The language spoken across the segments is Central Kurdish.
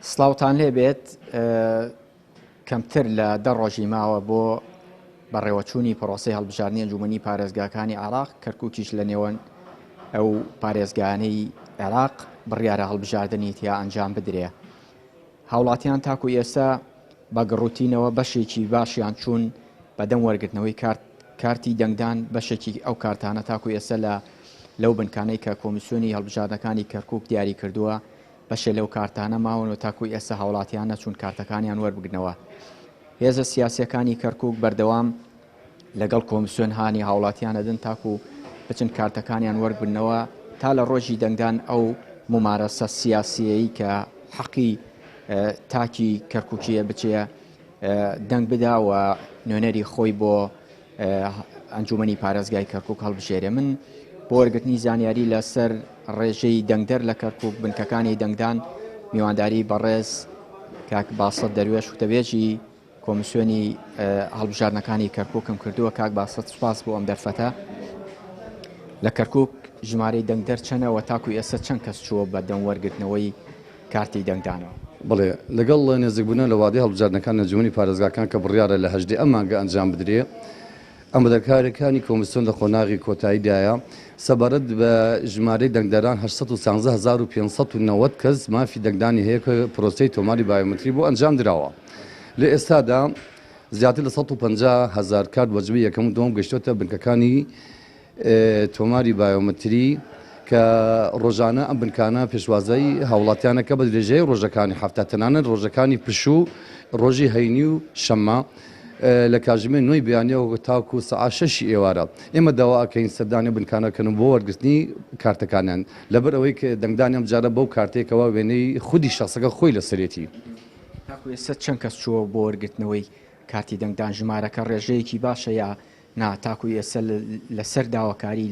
سڵاوتان لێبێت کەمتر لە دە ڕۆژی ماوە بۆ بەڕێوەچوونی پرۆسەی هەڵبژاردنی ئەنجومەنی پارێزگاکانی عێراق، کەرکوکیش لە نێوان ئەو پارێزگایانەی عێراق بڕیارە هەڵبژاردنی تیا ئەنجام بدرێ. هاوڵاتیان تاکو ئێستا بە گڕوتینەوە بەشێکی باشیان چوون بەدەم وەرگرتنەوەی کارت کارتی دەنگدان بەشێکی ئەو کارتانە تاکو ئێستا لە لەو بنکانەی کە کۆمیسیۆنی هەڵبژاردنەکانی کەرکوک دیاری کردووە بەشێ لەو کارتانە ماون و تاکو ئێستا هاوڵاتیان نەچوون کارتەکانیان وەربگرنەوە. هێزە سیاسیەکانی کەرکوک بەردەوام لەگەڵ کۆمسیۆن هانی هاوڵاتیان ئەدەن تاکو بچن کارتەکانیان وەربگرنەوە تا لە ڕۆژی دەنگدان ئەو مومارەسە سیاسیەی کە حەقی تاکی کەرکوکیە بچێ دەنگ بدا و نوێنەری خۆی بۆ ئەنجومەنی پارێزگای کەرکک هەڵبژێرێ. من بۆ وەرگرتنی زانیاری لەسەر ڕێژەی دەنگدەر لە کەرکک، بنکەکانی دەنگدان، میوانداری بەڕێز کاک باسط دەروێش وتەبێژی کۆمیسیۆنی هەڵبژاردنەکانی کەرککم کردووە. کاک باسط، سوپاس بۆ ئەم دەرفەتە. لە کەرکک ژمارەی دەنگدەر چەنە و تاکو ئێستا چەند کەس چووە بە دەم وەرگرتنەوەی کارتی دەنگدانەوە؟ بەڵێ، لەگەڵ نێزیکبوونەوە لە وادەی هەڵبژاردنەکانی ئەنجومەنی پارێزگاکان کە بڕیارە لە هەژدەی ئەم مانگە ئەنجام بدرێ، ئامادەکارییەکانی کۆمیسیۆن لە قۆناغی کۆتاییدایە. سەبارەت بە ژمارەی دەنگدەران، 813590 کەس مافی دەنگدانی هەیە کە پرۆسەی تۆماری بایۆمەتری بۆ ئەنجامدراوە. لە ئێستادا زیاتر لە 150 هەزار کارت وەجبەی یەکەم و دووەم گەیشتووەتە بنکەکانی تۆماری بایۆمەتری کە ڕۆژانە ئەم بنکانە پێشوازی هاوڵاتیانە کە بە درێژایی ڕۆژەکانی هەفتە تەنانەت ڕۆژەکانی پشوو ڕۆژی هەینی و شەممە لە کاتژمێر نۆی بەیانیەوە تاکو سەعات شەشی ئێوارە ئێمە داوا ئەکەین سەردانی بنکانە بکەن بۆ وەرگرتنی کارتەکانیان لەبەر ئەوەی کە دەنگدانی ئەم جارە بەو کارتێکەوە وێنەی خودی شخصەکە خۆی لەسەرێتی. تاکو ئێستا چەند کەس چووە بۆ وەرگرتنەوەی کارتی دەنگدان؟ ژمارەکە ڕێژەیەکی باشە یا نا تاکو ئێستا لەسەر داواکاری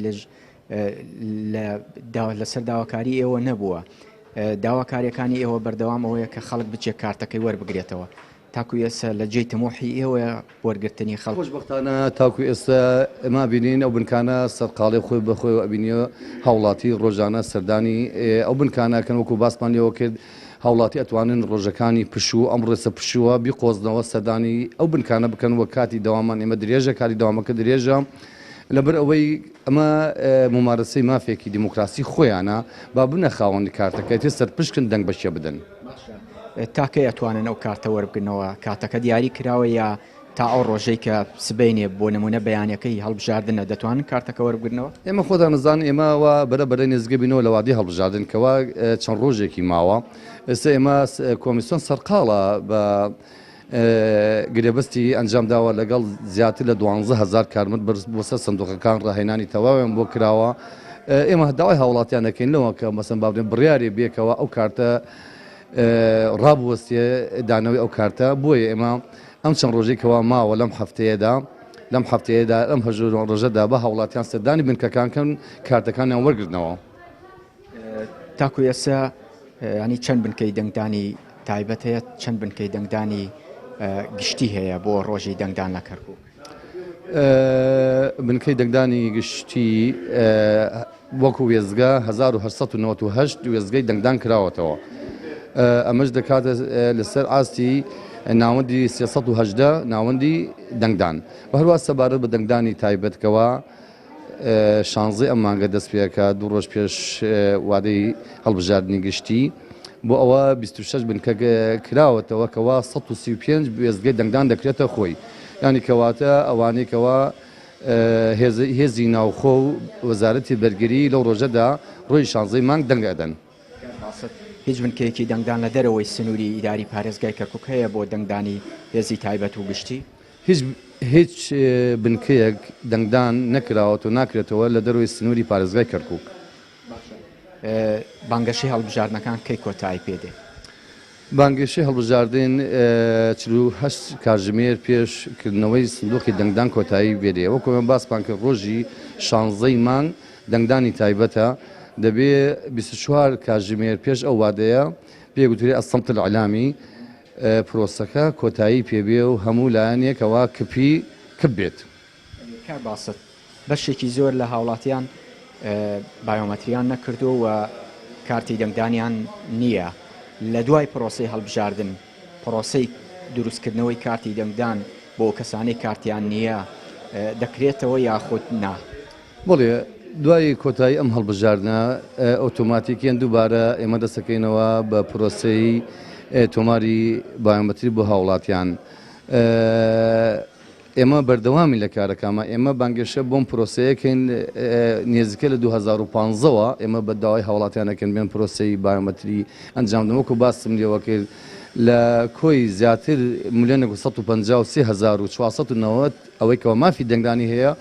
لەسەر داواکاری ئێوە نەبووە. داواکاریەکانی ئێوە بەردەوام ئەوەیە کە خەڵک بچێت کارتەکەی وەربگرێتەوە. تاکو ئێستا لە جێی تموحی ئێوەیە وەرگرتنی خەڵک؟ خۆشبەختانە تاکو ئێستا ئێمە ئەبینین ئەو بنکانە سەرقاڵی خۆی بە خۆیەوە ئەبینیە هاوڵاتی ڕۆژانە سەردانی ئەو بنکانە ئەکەن وەکو باسمان لێوە کرد هاوڵاتی ئەتوانن ڕۆژەکانی پشوو ئەم ڕێسە پشووە بیقۆزنەوە سەردانی ئەو بنکانە بکەن وە کاتی دەوامان ئێمە درێژە کاتی دەوامەکە درێژە لەبەر ئەوەی ئەمە مومارەسەی مافێکی دیموکراسی خۆیانە با بنە خاوەنی کارتەکە تێ سەرپشکن دەنگ بە کێ بدەن. باشە تا کەی ئەتوانن ئەو کارتە وەربگرنەوە؟ کاتەکە دیاری کراوە یا تا ئەو ڕۆژەی کە سبەینێ بۆ نمونە بەیانەکەی هەڵبژاردنە دەتوانن کارتەکە وەربگرنەوە؟ ئێمە خۆتان ئەزانن ئێمە وا بەرە بەرە نێزگە بینەوە لە وادەی هەڵبژاردن کەوا چەند ڕۆژێکی ماوە ئێستا ئێمە کۆمیسیۆن سەرقاڵە بە گرێبەستی ئەنجامداوە لەگەڵ زیاتر لە 12 هەزار کارمەند بۆ سەر سندوقەکان ڕاهێنانی تەواویان بۆ کراوە ئێمە داوای هاوڵاتیان دەکەین لەوە کە مەسەن با بڵێن بڕیارێ بێکەوە ئەو کارتە ڕابوەستێ دانەوەی ئەو کارتە بۆیە ئێمە ئەم چەند ڕۆژەی کەوا ماوە لەم هەفتەیەدا لەم هەفتەیەدا ئەم هەژ ڕۆژەدا بە هاوڵاتیان سەردانی بنکەکان کەن کارتەکانیان وەرگرنەوە. تاکو ئێستا ینی چەند بنکەی دەنگدانی تایبەت هەیە چەند بنکەی دەنگدانی گشتی هەیە بۆ ڕۆژی دەنگدان لە کەرکک؟ بنکەی دەنگدانی گشتی وەکو وێستگە 1898 وێستگەی دەنگدان کراوەتەوە ئەمەش دەکاتە لەسەر ئاستی ناوەندی 318 ناوەندی دەنگدان و هەروە سەبارەت بە دەنگدانی تایبەتکەوە شانزەی ئەم مانگە دەست پێکات، دوو ڕۆژ پێش وادەی هەڵبژاردنی گشتی، بۆ ئەوە 26 بنکە کراوەتەوە کەوا 135 وێستگەی دەنگدان دەکرێتە خۆی، یانی کەواتە ئەوانەی کەوا هێزی ناوخۆ و وەزارەتی بەرگری لەو ڕۆژەدا ڕۆژی شانزەی مانگ دەنگ ئەدەن. هیچ بنکەیەکی دەنگدان لە دەرەوەی سنووری ئیداری پارێزگای کەرکوک هەیە بۆ دەنگدانی هێزی تایبەت و گشتی؟ هیچ هیچ بنکەیەک دەنگدان نەکراوەت و ناکرێتەوە لە دەرەوەی سنووری پارێزگای کەرکووک. باشە بانگەشەی هەڵبژاردنەکان کەی کۆتایی پێ دێ؟ بانگەشەی هەڵبژاردن 48 کاتژمێر پێش کردنەوەی سندوقی دەنگدان کۆتایی پێ دێ. وەکو ئێمە باسمان کرد ڕۆژی شانزەی مانگ دەنگدانی تایبەتە، دەبێ 24 کاتژمێر پێش ئەو وادەیە پێی گوترێ الصمت الاعلامی پرۆسەکە کۆتایی پێ بێ و هەموو لایەنێکەوە کپی کپ بێت. کاک باسط، بەشێکی زۆر لە هاوڵاتیان بایۆمەتریان نەکردووە و کارتی دەنگدانیان نییە. لە دوای پرۆسەی هەڵبژاردن پرۆسەی دروستکردنەوەی کارتی دەنگدان بۆ کەسانەی کارتیان نییە دەکرێتەوە یاخود نا؟ بەڵێ، دوای کۆتایی ئەم هەڵبژاردنە ئۆتۆماتیکیەن دووبارە ئێمە دەستەکەینەوە بە پرۆسەی تۆماری بایۆمەتری بۆ هاوڵاتیان. ئێمە بەردەوامین لە کارەکانمان، ئێمە بانگێشە بۆم پرۆسەیە کەین نێزیکە لە 2015 وە ئێمە بە داوای هاوڵاتیان ئەکەن بێن پرۆسەی بایۆمەتری ئەنجام بدەن وەکو باسم لێوە کرد لە کۆی زیاتر ملیۆنێک و 153 هەزار و 490 ئەوەی کەوا مافی دەنگدانی هەیە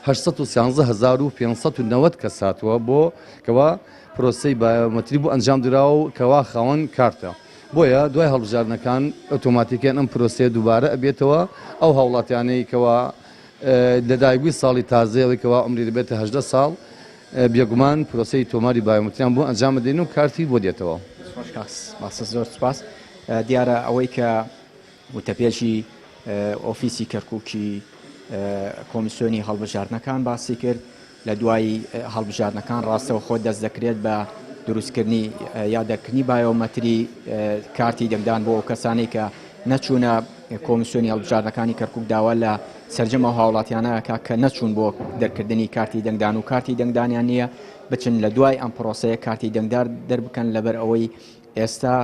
813590 کەس هاتووە بۆ کەوا پرۆسەی بایۆمەتری بۆ ئەنجام دراوە و کەوا خاوەن کارتە. بۆیە دوای هەڵبژاردنەکان ئۆتۆماتیکیەن ئەم پرۆسەیە دووبارە ئەبێتەوە، ئەو هاوڵاتیانەی کەوا لەدایکبووی ساڵی تازەیە ئەوەی کەوا عومری دەبێتە 18 ساڵ بێگومان پرۆسەی تۆماری بایۆمەتریان بۆ ئەنجام ئەدەین و کارتی بۆ دێتەوە. دەست خۆش کاک باسط زۆر سوپاس. دیارە ئەوەی کە وتەبێژی ئۆفیسی کەرکوکی کۆمیسیۆنی هەڵبژاردنەکان باسی کرد، لە دوای هەڵبژاردنەکان ڕاستەوخۆ دەست دەکرێت بە دروستکردنی یا دەرکردنی بایۆمەتری کارتی دەنگدان بۆ ئەو کەسانەی کە نەچوونە کۆمیسیۆنی هەڵبژاردنەکانی کەرکک داوا لە سەرجەم ئەو هاوڵاتیانە کە کە نەچوون بۆ دەرکردنی کارتی دەنگدان و کارتی دەنگدانیان نییە بچن لە دوای ئەم پرۆسەیە کارتی دەنگدار دەربکەن لەبەر ئەوەی ئێستا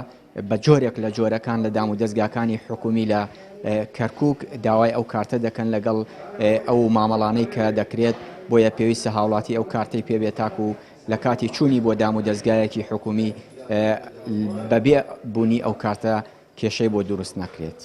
بە جۆرێک لە جۆرەکان لە دامودەزگاکانی حکومی لە کەرکوک داوای ئەو کارتە دەکەن لەگەڵ ئەو مامەڵانەی کە دەکرێت بۆیە پێویستە هاوڵاتی ئەو کارتەی پێبێت تاکو لە کاتی چوونی بۆ دامودەزگایەکی حکومی بەبێ بوونی ئەو کارتە کێشەی بۆ دروست نەکرێت.